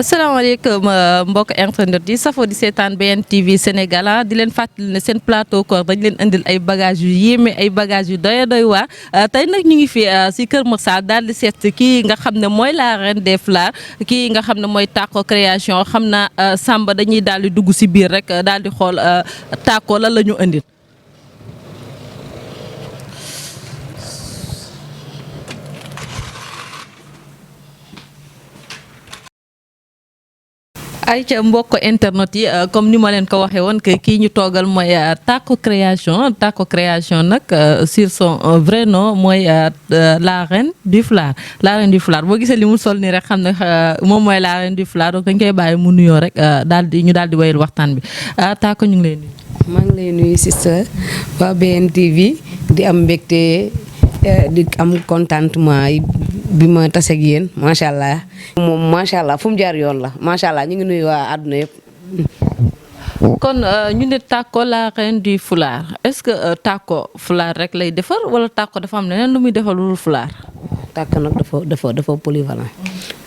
asalaamaaleykum mbokk internet yi safoo di seetaan BNTV Sénégal di leen fàttali ne seen plateau koor dañ leen indil ay bagages yu yéeme ay bagages yu doy doy waar tey nag ñu ngi fi si Kër Massar daal di seet kii nga xam ne mooy la reine des fleurs kii nga xam ne mooy Tako création xam naa Samba dañuy daal di dugg si biir rek daal di xool Tako lan la ñu indil. ay ca mbokk internet yi comme ni ma leen ko waxee woon que kii ñu toogal mooy Tako création nag sur son vrai nom mooy la reine du flard boo gisee li mu sol nii rek xam ne moom mooy la reine du flard donc dañ koy bàyyi mu nuyoo rek ñu daal di wéyal waxtaan bi Tako ñu ngi lay nuyu. maa ngi lay nuyu sister waa BNTV di am mbégte di am contentement bi ma taseeg yéen macha allah moom macha allah fu mu jaar yoon la macha allah ñu ngi nuyu waa àdduna yëpp. kon ñu ne Tako la reine du foulard est-ce que Tako foulard rek lay defar wala Tako dafa am leneen lu muy defar lu dul foulard. Tako nag dafa polyvalent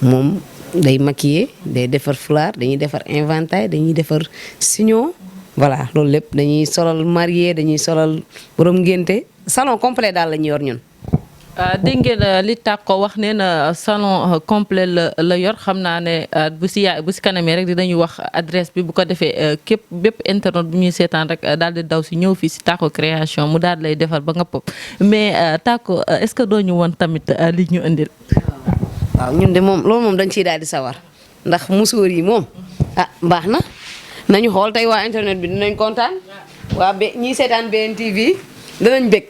moom day maquiller day defar foulard dañuy defar inventaire dañuy defar signon voilà loolu lépp dañuy solal marié dañuy solal borom ngénte salon complet daal la ñuy yor ñun. dégg ngeen li Tako wax nee na salon complet la yor xam naa ne bu si kanamee rek dinañu wax adresse bi bu ko defee képp bépp internet bu ñuy seetaan rek daal di daw si ñëw fii si Tako création mu daal lay defar ba nga pop mais Tako est-ce que doo ñu woon tamit li ñu indil. waaw ñun de moom loolu moom dañ ciy daal di sawar ndax musóor yi moom baax na nañu xool tey waa internet bi dinañ kontaan waa ñiy seetaan BNTV danañ bég.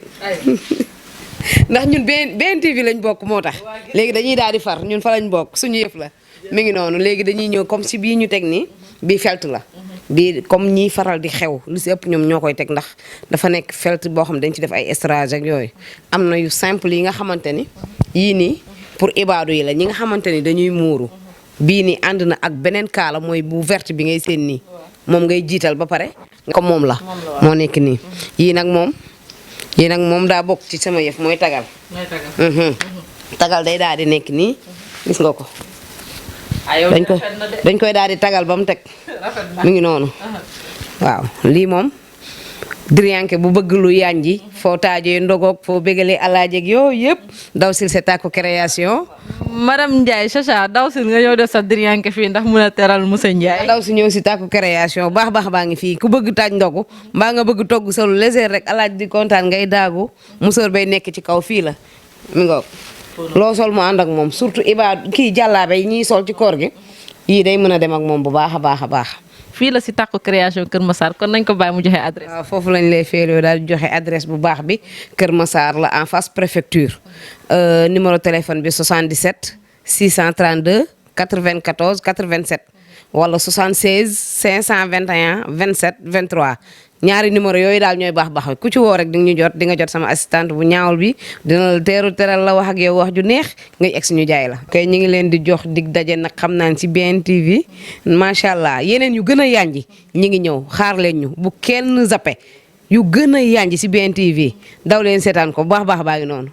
ndax ñun BNTV lañ bokk moo tax léegi dañuy daal di far ñun fa lañ bokk suñu yëf la mi ngi noonu léegi dañuy ñëw comme si bii ñu teg nii bii felt la bii comme ñiy faral di xew lu si ëpp ñoom ñoo koy teg ndax dafa nekk felt boo xam dañ ci def ay estrage ak yooyu am na yu simple yi nga xamante ni yii nii pour ibaadu yi la ñi nga xamante ni dañuy muuru bii nii ànd na ak beneen kaala mooy bu verte bi ngay seen nii moom ngay jiital ba pare comme moom la moo nekk nii yii nag moom daa bokk ci sama yëf mooy tagal. tagal day daal di nekk nii gis nga ko. dañ koy daal di tagal ba mu teg. mu ngi noonu. waaw lii moom diriyanke bu bëgg lu yanji foo taajee ndogoog foo bégalee alaajeeg yooyu yëpp daw sil sa Tako création. madame Ndiaye Chacha daw si nga ñëw def sa diriyanke fii ndax mun a teral monsieur Ndiaye. daw si ñëw si Tako création baax baa ngi fii ku bëgg taaj ndogu mbaa nga bëgg togg sa lu léger rek alaaj di kontaan ngay daagu musóor bay nekk ci kaw fii la mi ngoog loo sol mu ànd ak moom surtout kii jàllaabe yi ñiy sol ci koor gi yii day mën a dem ak moom bu baax a baax. fii la si Tako création Kër Massar kon nañ ko bàyyi mu joxe adresse. waaw foofu lañ lay feeloo daal di joxe adresse bu baax bi Kër Massar la en face préfecture numéro téléphone bi 77 632 94 87 wala 76 521 27 23 ñaari numéro yooyu daal ñooy baax ku ci woo rek di nga jot sama assistante bu ñaawul bi dina la teral la wax ak yow wax ju neex ngay egg si ñu jaay la. kay ñu ngi leen di jox dig daje nag xam naa ci BNTV macha allah yeneen yu gën a yànji ñi ngi ñëw xaar leen ñu bu kenn zappe yu gën a yànji si BNTV daw leen seetaan ko baax baa ngi noonu.